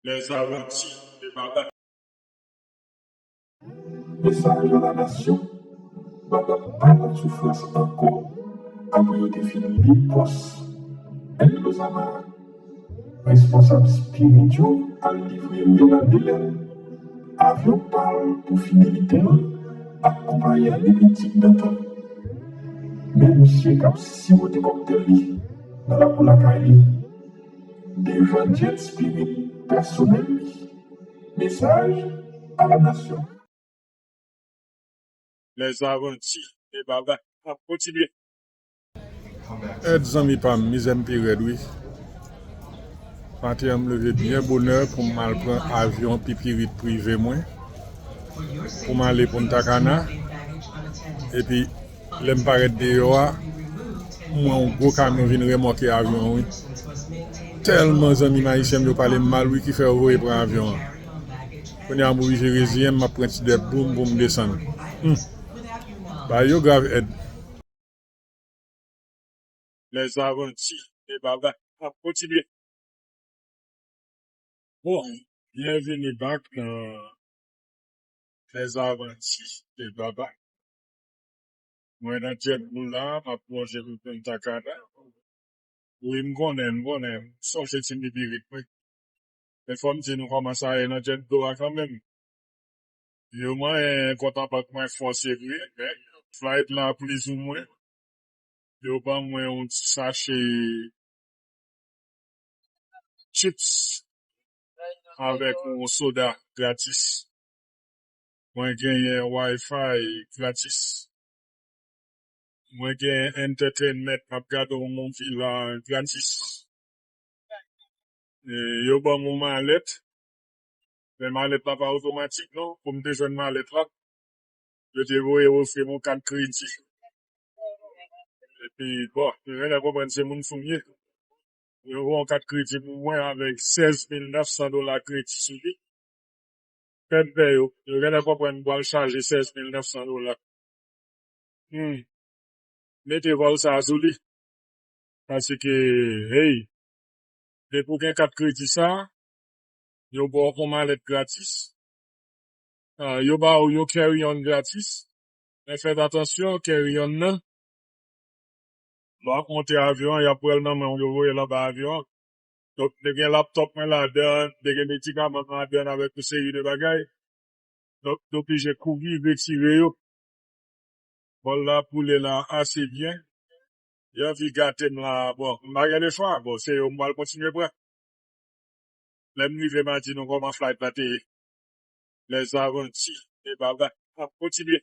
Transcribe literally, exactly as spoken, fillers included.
Lèzavanti de Baba. Mesaj a la nasyon, Baba pa nan soufrans ankò. Apre yo te fin li pòs Eldo Zamara, responsab spirit yo al livre Renan Delène avyon pa l pou fidelite l ak konpayi an depi Tigdantan. Men misye k ap siwote kòktèl li nan lakou lakay li, devan jet spirit pèsonèl li. Mesaj a la nasyon. Lèzavanti de Baba ap kontinye. Èd zanmi pa m, mizè m pi rèd wi. Maten an m leve byen bonè pou m al pran avyon pipirit prive mwen, pou m ale Punta Cana. Epi lè m parèt deyò a, m wè yon gwo kamyon vin remòke avyon an wi. Tèlman zanmi m ayisyen m yo pale m mal wi ki fè yo voye pran avyon an. Kounye a m oblije reziyen m, m ap pran ti dèb pou m, pou m desann. Hmm. Bagay yo grav, Èd. Lèzavanti de Baba ap kontinye. Bon, byenvini back nan Lèzavanti de Baba. Mwen nan jet mwen la, m ap plonje pou Punta Cana. Wi, m konnen, m konnen. M sonje ti pipirit mwen. Men fò m di nou kòman sa ye nan jet dlo a kanmenm. Yo manyen kont an bank mwen fò serye, men flight la plizoumwen. Yo ban mwen yon ti sache chips avèk yon soda gratis. Mwen genyen Wi-Fi gratis. Mwen genyen entertainment, m ap gade yon movie la gratis. E, yo ban m yon malèt, men malèt la pa otomatik non. Pou m te jwenn malèt la, yo te voye ofri m yon kat kredi. Epi, bon, yo genlè konprann se moun fou m ye. Yo voye yon kat kredi pou mwen avèk sèz mil nèf san dola kredi sou li. Fè m pè yo. Yo genlè konprann m pral chaje sèz mil nèf san dola. Hmm. Mete vòl sa a sou li. Paske, hey, depi w gen kat kredi sa, yo ba w yon malèt gratis. Ah, yo ba w yon carry-on gratis. Men fè atansyon, carry-on nan, lè w ap monte avyon an, y ap pran l nan men w, yo voye l anba avyon an. Donk, te gen laptop mwen ladan, te gen medikaman mwen ladan avèk yon seri de bagay. Donk, te oblije kouri retire yo. Vòl la boule la ase byen. Yo anvi gate m la. Bon, m pa gen lechwa. Bon, se yo m pral kontinye pran. Lè m rive, m a di nou kòman flight la te ye. Lèzavanti de Baba ap kontinye.